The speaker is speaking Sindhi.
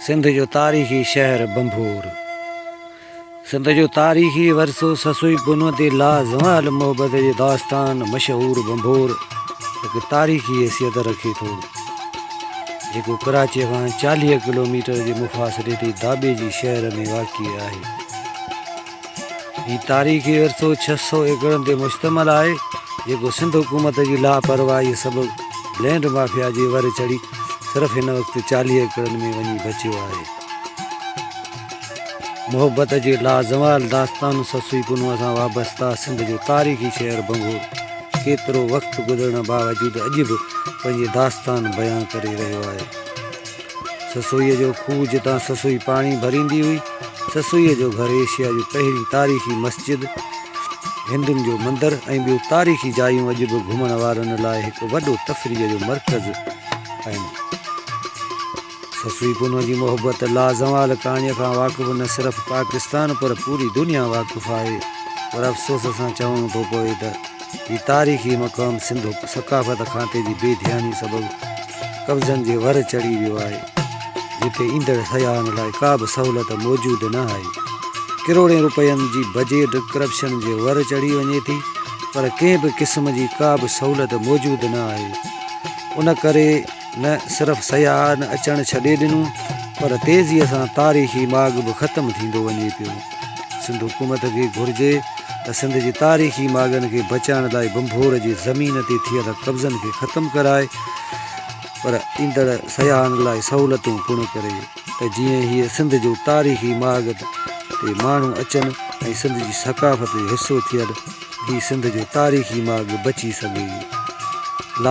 سنڌ جو تاريخي شهر ڀنڀور. سنڌ جو تاريخي ورثو سسئي پنهون تي لازوال محبت جي داستان مشهور ڀنڀور هڪ تاريخي حيثيت رکي ٿو، جيڪو ڪراچيء کان 40 ڪلوميٽر جي مفاصلي تي داٻيجي شهر ۾ واقع آهي. هي تاريخي ورثو 600 ايڪڙن تي مشتمل آهي، جيڪو سنڌ حڪومت جي لاپرواهيء سبب لينڊ مافيا جي ور چڙهي صرف هن وقت 40 ايڪڙن ۾ وڃي بچيو آهي. محبت جي لازوال داستان سسئي پنهونء سان وابسته سنڌ جو تاريخي شهر ڀنڀور ڪيترو وقت گذرڻ باوجود اڄ به پنهنجي داستان بيان ڪري رهيو آهي. سسئيء جو کوهه جتان سسئي پاڻي ڀريندي هئي، سسئيء جو گهر ايشيا جي پهرين تاريخي مسجد، هندن جو مندر ۽ ٻيون تاريخي جايون اڄ به گهمڻ وارن لاء هڪ وڏو تفريح جو مرڪز آهن. سسئي پنهون جي محبت لازوال ڪهاڻيء کان واقف نه صرف پاڪستان پر پوري دنيا واقف آهي پر افسوس سان چوڻو ٿو پوي ته هي تاريخي مقام سنڌ ثقافت کاتي جي بي ڌياني سبب قبضن جي ور چڙهي ويو آهي، جتي ايندڙ سياحن لاء ڪا به سهولت موجود نه آهي. ڪروڙين روپين جي بجيٽ ڪرپشن جي ور چڙهي وڃي ٿي پر ڪنهن به قسم جي ڪا به سهولت موجود نه آهي. ان ڪري نه صرف سياحن اچڻ ڇڏي ڏنو پر تيزيء سان تاريخي ماڳ به ختم ٿيندو وڃي پيو. سنڌ حڪومت کي گهرجي ته سنڌ جي تاريخي ماڳن کي بچائڻ لاء ڀنڀور جي زمين تي ٿيل قبضن کي ختم ڪرائي پر ايندڙ سياحن لاء سهولتون پڻ ڪري ته جيئن هيء سنڌ جو تاريخي ماڳ تي ماڻهو اچن ۽ سنڌ جي ثقافت جو حصو ٿيل هي سنڌ جو تاريخي ماڳ بچي سگهي.